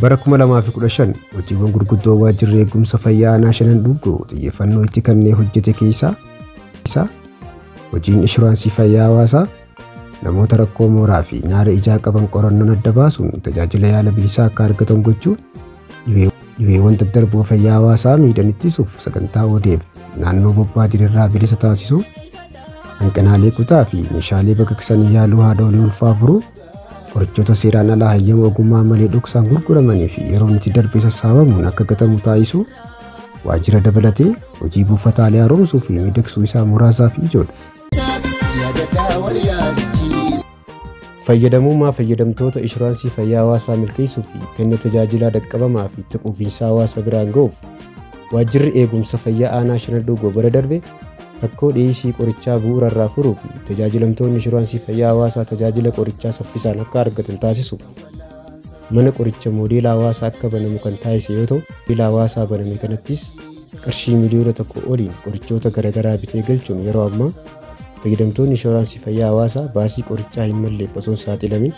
Bara 2015 hojiiwwan gurguddoo waajjirri eegumsa fayyaa aanaa Shanan Dhuuggoo xiyyeeffannoo itti kennee hojjete keessaa hojiin inshuraansii fayyaa hawaasaa namoota rakkoo mooraa fi nyaara ijaa qaban qorannoon adda baasuun tajaajila yaala bilisaa akka argatan gochuu, dhibeewwan daddarboo fayyaa hawaasaa miidhan ittisuuf sagantaa ODF naannoo bobbaa diriiraa bilisa taasisuu, hanqinaalee kutaa fi meeshaalee baqaqsanii yaaluu haadholii ulfaa furuu, qorichoota seeraan alaa hayyama ogummaa malee dhoksaan gurguramanii fi yeroon itti darbe sassaabamuun akka gatamu taasisuu, waajjira dabalatee hojii buufataalee haaromsuu fi miidhagsuu isaa muraasaa fi ijoodha. Fayyadamummaa fayyadamtoota inshuraansii fayyaa hawaasaa milkeessuu fi kenna tajaajilaa dhaqqabamaa fi itti quufinsa hawaasa biraan ga'uuf waajjirri eegumsa fayyaa aanaa Shanan Dhuuggoo bara darbe rakkoo dhiyeessii qorichaa bu'uura irraa furuu fi tajaajilamtoonni inshuraansii fayyaa hawaasaa tajaajila qorichaa saffisaan akka argatan taasisu mana qoricha moodeela hawaasaa akka banamu kan taasise yoo ta'u, moodeela hawaasaa baname kanattis qarshii 1 miliyoona oliin qorichoota garaagaraa bitee galchuun yeroo ammaa fayyadamtoonni inshuraansii fayyaa hawaasaa baasii qorichaa hin malleef osoo hin saaxilamin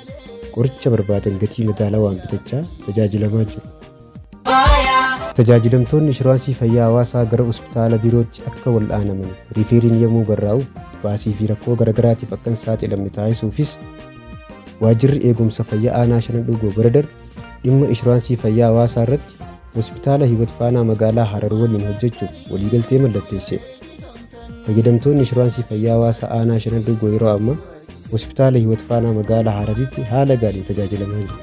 qoricha barbaadan gatii madaalawaan bitachaa tajaajilamaa jiru. Tajaajilamtoonni inshuraansii fayyaa hawaasaa gara hospitaala birootti akka wal'aanaman riifeeriin yommuu barraa'u baasii fi rakkoo garaagaraatiif akka hin saaxilamne taasisuufis waajjirri eegumsa fayyaa aanaa Shanan Dhuuggoo bara darbe dhimma inshuraansii fayyaa hawaasaa irratti hospitaala Hiwot Faanaa magaalaa Harar waliin hojjechuuf waliigaltee mallatteesseera. Fayyadamtoonni inshuraansii fayyaa hawaasaa aanaa Shanan Dhuuggoo yeroo ammaa hospitaala Hiwot Faanaa magaalaa Hararitti haala gaariin tajaajilamaa jiru.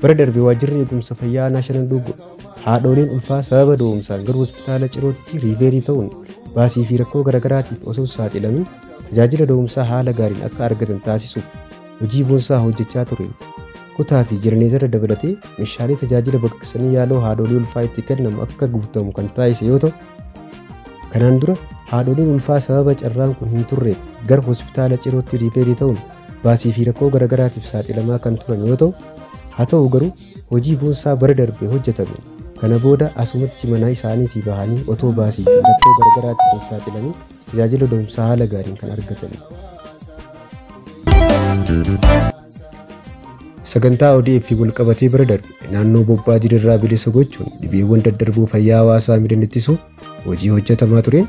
Bara darbe waajjirri eegumsa fayyaa aanaa Shanan Dhuuggoo haadholiin ulfaa sababa da'umsaan gara hospitaala Cirootti riiverii ta'uun baasii fi rakkoo garaagaraatiif osoo hin saaxilamin tajaajila da'umsaa haala gaariin akka argatan taasisuuf hojii boonsaa hojjechaa ture. Kutaa fi jenereetara dabalatee meeshaalee tajaajila baqaqsanii yaaluu haadholii ulfaa itti kennamu akka guutamu kan taasise yoo ta'u, kanaan dura haadholiin ulfaa sababa carraan kun hin turreef gara hospitaala Cirootti riiverii ta'uun baasii fi rakkoo garaagaraatiif saaxilamaa kan turan yoo ta'u, haa ta'u garuu hojii boonsaa bara darbe hojjetame kana booda asumatti mana isaaniitii bahanii otoo baasii fi rakkoo garaagaraatiif hin saaxilamin tajaajila da'umsaa haala gaariin kan argatanidha. Sagantaa ODF walqabatee bara darbe naannoo bobbaa diriiraa bilisa gochuun dhibeewwan daddarboo fayyaa hawaasaa miidhan ittisuuf hojii hojjetamaa tureen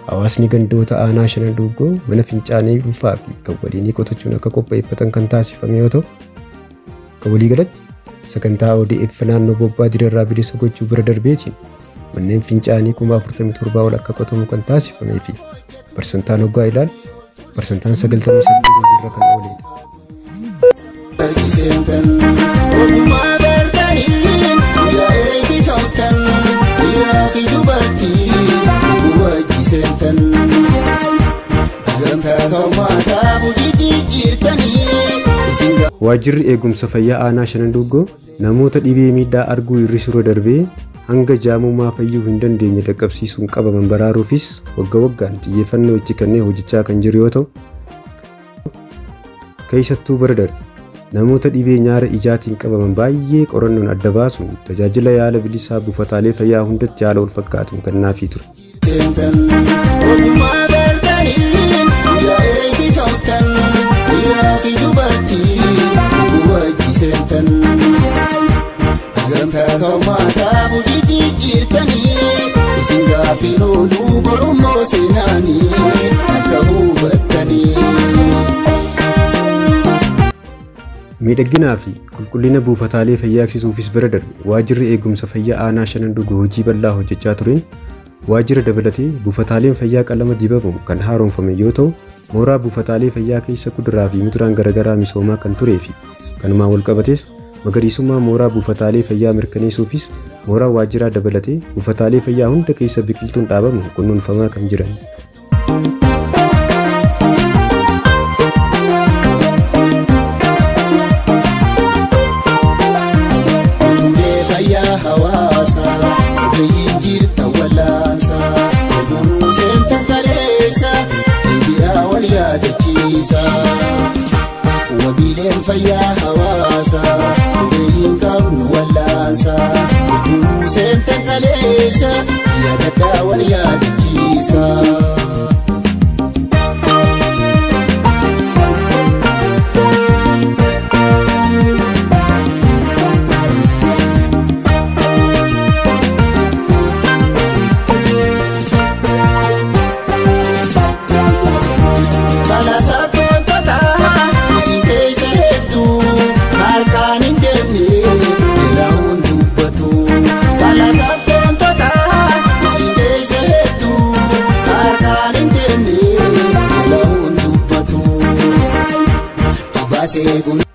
hawaasni gandoota aanaa Shanan Dhuuggoo mana fincaanii dhuunfaa fi kan waliinii qotachuun akka qopheeffatan kan taasifame yoo ta'u, akka waliigalatti sagantaa ODF naannoo bobbaa diriiraa bilisa gochuu bira darbeetiin manneen fincaanii 47,000 ol akka qotamu kan taasifamee fi parsantaan hoggaa ilaalu parsantaan 98 hojiirra kan ooledha. Ogummaa gartanii dhiira eebbifamtan, dhiiraa fi dubartii lubbuu wajji seentan. Gamtaa qormaataaf hojii jijjiirtanii isin. Waajjirri eegumsa fayyaa aanaa Shanan Dhuuggoo namoota dhibee miidhaa arguu hir'isuu irra darbee hanga jaamummaa fayyuu hin dandeenye dhaqqabsiisuun qabaman baraaruufis wagga waggaan xiyyeeffannoo itti kennee hojjechaa kan jiru yoo ta'u, keessattuu bara darbe namoota dhibee nyaara ijaatiin qabaman baay'ee qorannoon adda baasuun tajaajila yaala bilisaa buufataalee fayyaa hundatti haala wal fakkaatuun kennaafii ture. Seentan. Ogummaa gartanii dhiira eebbifamtan, dhiiraa fi dubartii lubbuu wajji seentan. Gamtaa qormaataaf hojii jijjiirtanii isin gaafiin ooluu borummoo seenaanii akka hubattanii. Miidhaginaa fi qulqullina buufataalee fayyaa eegsisuufis bara darbe waajjirri eegumsa fayyaa aanaa Shanan Dhuuggoo hojii bal'aa hojjechaa tureen waajjira dabalatee buufataaleen fayyaa qalama dibamuun kan haaromfame yoo ta'u, mooraa buufataalee fayyaa keessa kuduraa fi muduraan garaagaraa misoomaa kan turee fi kanumaan walqabatees magariisummaa mooraa buufataalee fayyaa mirkaneessuufis mooraa waajjiraa dabalatee buufataalee fayyaa hunda keessa biqiltuun dhaabamu kunuunfamaa kan jiran. Turee fayyaa hawaasaa ogeeyyiin jirta wallaansaa ogummaa seentan kaleessa deebi'aa wal yaadachiisa. Wabiileen fayyaa hawaasaa ogeeyyiin qabnu wallaansaa ogummaa seentan kaleessa yaadadhaa wal yaadachiisa. Eeguun.